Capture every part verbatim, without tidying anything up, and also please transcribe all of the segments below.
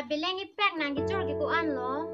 Beleng ipek nang kejor ke ko-an lo?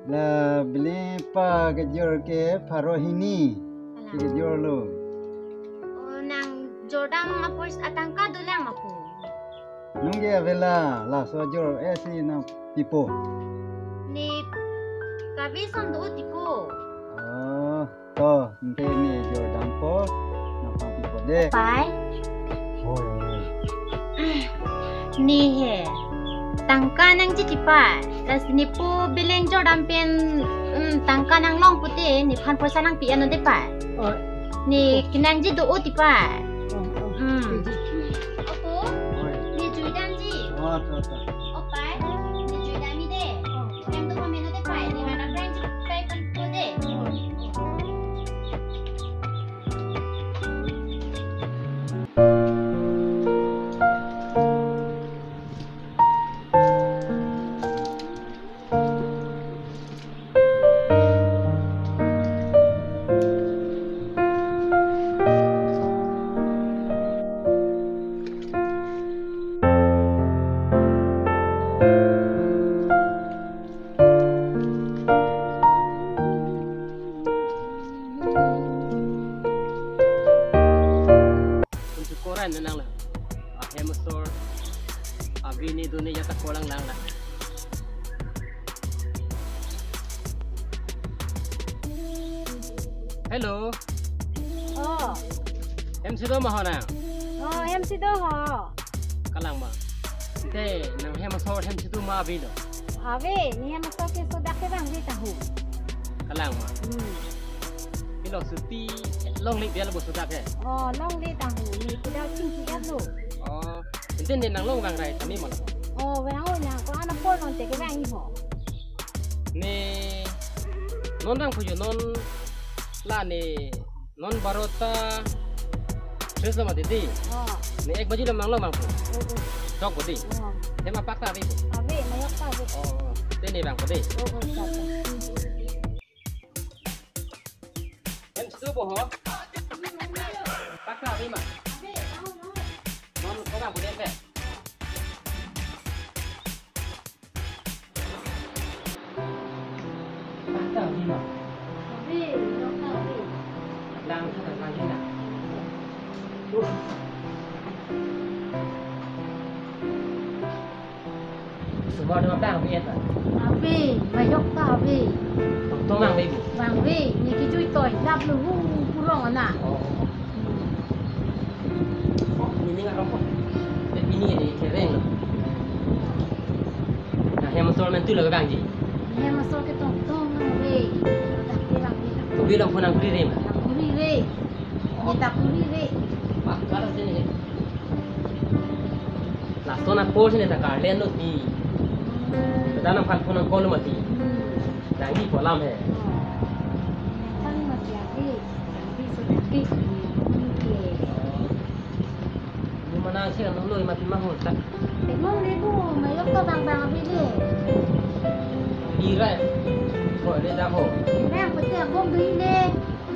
La beleng ipak kejor ke pharo hini. Alang. Kejor lo. Oh, nang jordam apor atangka dolang ma pu? Nungke avela, laso jor esi nangpipo. Ne kave ason do-o ti ko. Oh, to, ante ne jordampo, nangpangpipo dei. Pai. Hoi, hoi. Ne he. Tangka nangji ti pai. Lasi ne po beleng jordam pen, mm, tangka nanglong pute, nephan poisa nangpi-an non dei pai. Oh. Ne kenangji do-o ti pai. Oh, oh. Hmm. Opo, hoi, ne juidamji. Oh, to, to. Opai, ne juidamji dei. Oh. Hem do pamelo dei pai, ne hana brand ji pai pan ko dei. Oh, oh. Kuntu koran na nang la. Ahem asor. Abini duni jata kolang lang la. Hello. Oh. Hem si do ma ho nang? Oh, hem si do ho. Kalang ma. Te nang hem asor hem si do ma abi lo? Ave, ne hem asor ke sodak ke bang di tahu. Kalang ma. Hmm. Pilo suti longle bial bo sodak ke. Oh, longle tahu. Ne pida ching si lo. Oh, ente ne nanglong vang rai tami ma lo. Oh, vang o nang ko-an apor non te ke vang i ho. Ne non vang pujo non la ne non barota tres lo mati dei. Oh. Ne ek baji lo nanglo vangpo. Oh, oh. Chok po dei. Oh. Hem apak ta ave po. Ave, mayok ta ave. Oh, te ne vangpo dei. Oh, oh, ta, ta. Hem si do po ho. Pak ta ave ma. Ave, ave, ave. Non ko vangpo dei pe. Pak ta ave ma. Ave, mayok ta ave. Lang ta, lang ta. Uh. Sumar dua bang ave ta. Ave, mayok ta ave. Tong tong vang ave bu. Vang ave, ne kejui toi lap lo hu pulong ana. Oh. Oh, ini nggak rokok. Tapi ini ini kering lo. Nah, hem asor men tu lo bang ji. Hem asor ke tong tong vang ave. Tapi vang ave. Tapi lo phone ang kuri re ma. Ang kuri re. Ne ta kuri re. Ah, kalau sini. Lason apor si ne ta karlen lo ti. Dak nangphan phone nang call lo mati. Hmm. Nangji po alam he. Oh. Nangphan mati ave. Nangji so nangji. Oke. Ni mana si kan lo mati ma ho ta. Emang ni bu, mayok ta bang bang ave le. Di rai. Ko le dak ho. Bang pati akom dui le.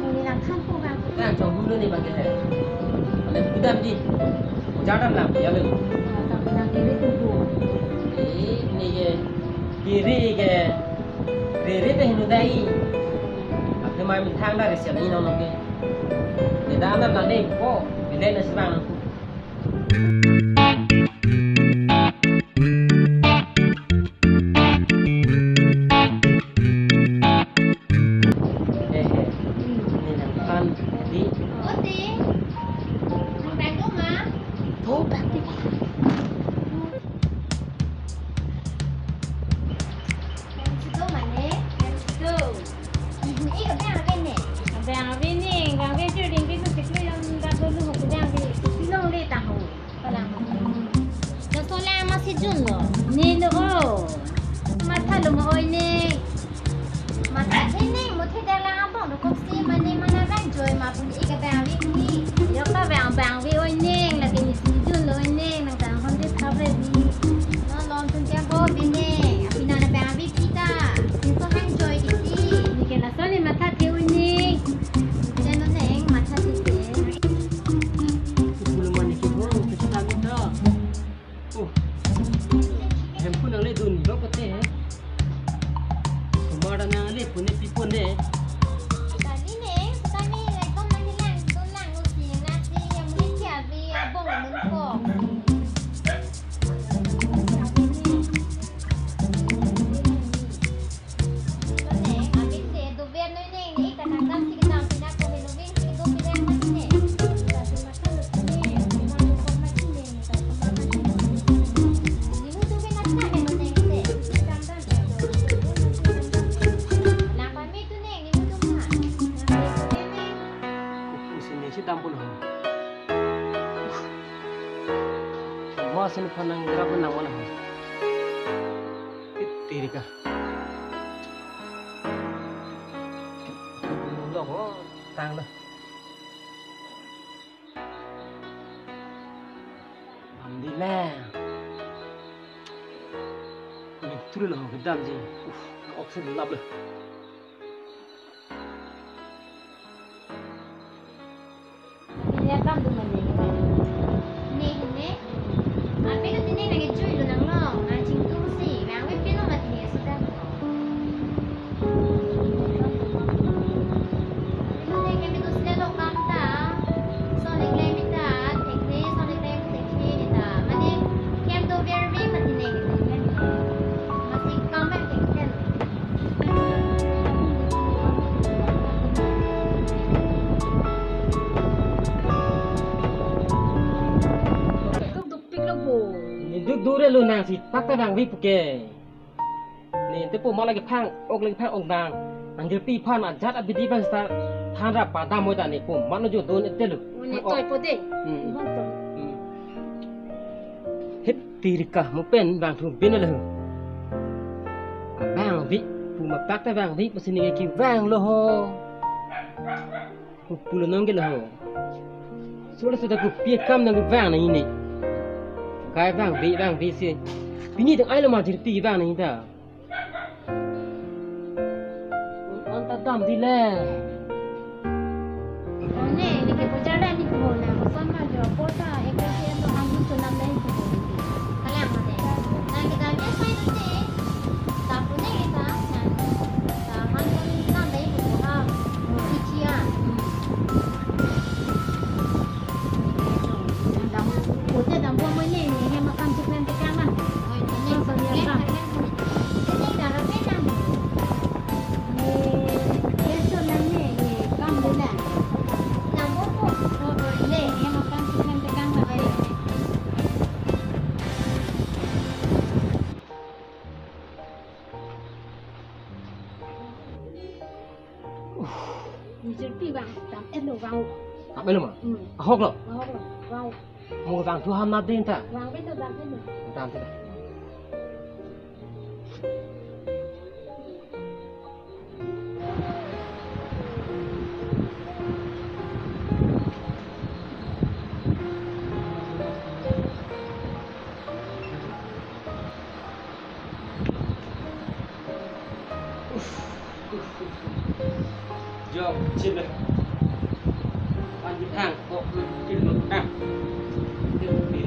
Kami nangkhan ko bang. Nang chong hulu ni bang ke hai. Ane kudam di. Jadam lang ya lo. Ah, kami nang kiri tubu. Eh, ni ke kiri ke. Rere te hinu dai. Ate mai methang da resian ni nono ke. Ni dam dam nang dei ko. Bilai na sibang nang ku. Eh, eh. Ni nangphan di. Oti. Nang bag do ma? Do bag di. Hem si do mane, hem si do. Ni kabang ave ne. Kabang ave ne, kabang ave tu ring pi tu siklu yang dak dulu ho kabang ave. Silong le tahu. Kalang. Nang grab nang mana? Tirika. Lo ho, tang lo. Alhamdulillah. Ini tulu lo kedam ji. Uf, oxygen lap lo. Pini akam do mane. Ne, ne. Ape lo tine nang kejui lo nang lo. Nang chingtung si. Nang we pino mati ne sita. Pino ne kami do sile lo kam ta. So ne klem ta. Tekne, so ne klem tekne ta. Mane kem do ver ve mati ne. Masi kam em tekne. Duk duk pik lo bo. Ne duk duk re lo nang si pak ta vangve puke. Ne te pu ma lagi phang, ok lagi phang ok nang. Nang jirpi aphan ajat abidi aphan sita than ra padam moi ta ne pu ma lo jo don ete lo. Ne toi po de. Hmm. Bon to. Hmm. Hip tirika mo pen vangthu bin le. Vangve pu ma pak ta vangve pusi ne kevang lo ho. Pu pulo nong ke lo ho. Sura sura kopi akam nang vang nang ini. Kai vangve vangve si. Pini dang ai lo ma jirpi vang nang ta. On ta damde le. One, ini ke bojar dah ni ko na. Sama jo kota, ek ke lo ang tu nam dai ko. Kalang mate. Nang kedam ya sai tu te. Tapu ne kita. Nang. Tahan ko nam dai ko ha. Kician. Dam, kote dam bo mo ne, ne hem akam chikmen te kang man. Oi, ne, so, so, ne, ne, kam. Ne, ne, dara pe nang. Ne, ne, so nang ne, ne, kam de nang. Dam bo ko. Oi, oi, ne, hem akam chikmen te kang man. Oi, ne. Ni jirpi vang, dam et lo vang. Dam et lo ma? Hmm. Ahok lo? Ahok lo, vang. Mo vangthu ham na din ta? Vangve to dam et lo. Dam et lo. Jok, chip le. Pan ji thang, kok, chip le, ah. Chip le.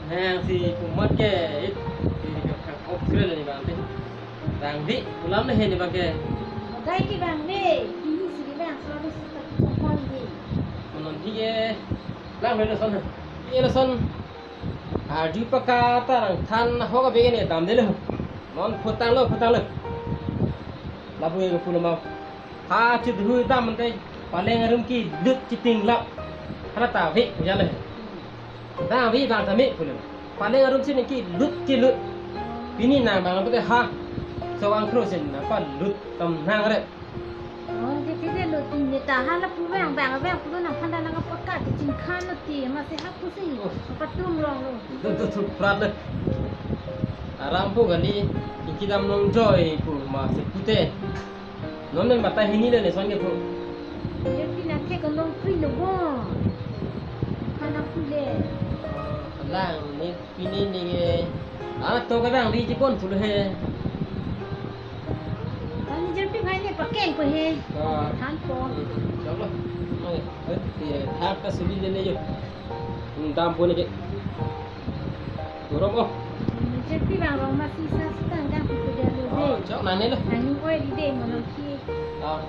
Nang si pumat ke, it, di ka thang, kok, chip le ni bang te. Vangve, pulam le he ni bang ke. Dai ke vangve, ini si bang, selalu suka kongkong di. Konon di ke, lang le lo son, ye lo son. Arju paka ta rang than ho ka begen dam de lo. Non phutang lo, phutang lo. Lapu e pulo ma. Ha chu dhu dam te paleng arum kelut chiting lap. Hana ta ve ya le. Dam ve bang ta me pulo. Paleng arum si ne kelut kelut. Pini nang bang te ha. So ang kro sin na palut tam nang re. Oh, je kede lo tin ne ta hala pu vang vang vang pu nang phan da nang paka te chingkhan lo ti ma se hap pu si. Oh. Patum rong lo. Do do thu prat le. Aram pu kali, ingki dam nong joi pu ma se pute. Non nen mata hini le ne son ke pu. Ye pi na the ko nong pri lo bo. Kana pu le. Lang ni Pini ni ke, ah, to kadang di jipon pulo he. Kami jirpi bhai ne pakeng po he. Ah. Than po. Chalo. Oke, eh, eh, thak ta suli de ne jo. Hmm, dam po ne ke. Gorom o. Jirpi bang rong masi sa sitang dang pu de lo he. Oh, chok nang ne lo. Nang oi di de mo nang ki. Ah.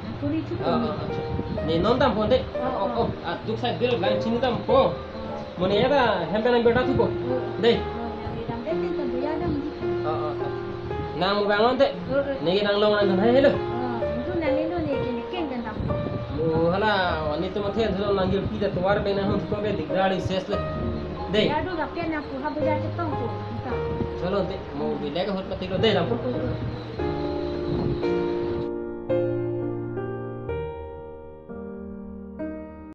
Nang kuri chu. Ah, ah, ah, chok. Ne non dam po de. Oh, oh, oh. Ah, duk sai bil lang chini dam po. Mo ne ya ta hem pen nang berta thupo. Dei. Nang mo bang on te. Ne ke nang long nang dun hai helo. Mo hala, ani to mathe thulong nang jirpi ta tovar pen nang hum thupo be dikdar ri ses le. Dei. Chalo te, mo bilek hot mati lo dei lang.